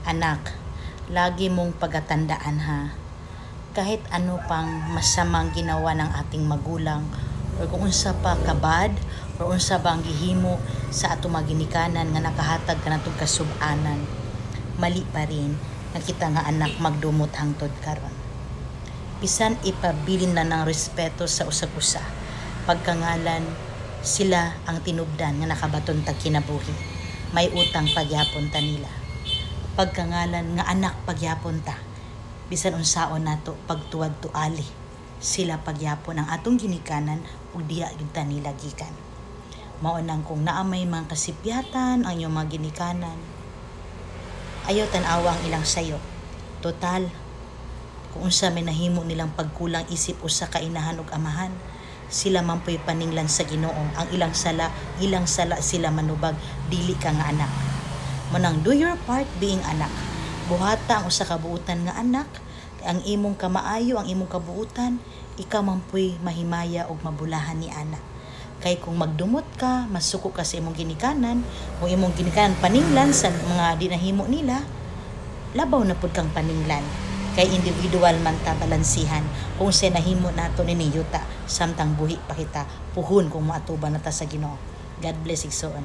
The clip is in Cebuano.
Anak, lagi mong pagatandaan ha, kahit ano pang masamang ginawa ng ating magulang or kung unsa pa ka-bad or unsa ba ang gihimo sa atong mga ginikanan nga nakahatag kanatong kasub-anan, mali pa rin nga kita nga anak magdumot hangtod karon. Bisan ipabilin na ng respeto sa usag-usa, pagkangalan sila ang tinubdan nga nakabaton tag kinabuhi. May utang pagyapon ta nila. Pagkangalan nga anak pagyapon ta, bisan unsaon nato pagtuwad tuali, sila pagyapon ang atong ginikanan ug diha gyud ta nila gikan. Mao nang kung naa may mga kasipyatan ang inyong mga ginikanan, ayaw tan-awa ang ilang sayo. Total, kung unsa may nahimo nilang pagkulang isip usa ka inahan ug amahan, sila man po'y paninglan sa Ginoo. Ang ilang sala sila manubag, dili ka nga anak. Manang do your part being anak. Buhata ang usa ka buutan nga anak, ang imong kamaayo, ang imong kabuutan, ikaw man po'y mahimaya ug mabulahan ni ana. Kay kung magdumot ka, masuko ka sa imong ginikanan, kung imong ginikanan paninglan sa mga dinahimo nila, labaw na pud kang paninglan. Kay individual man ta balansihan kung sa nahimo nato ni yuta samtang buhi pa kita, puhon kung moatuban na ta sa Ginoo. God bless, igsoon.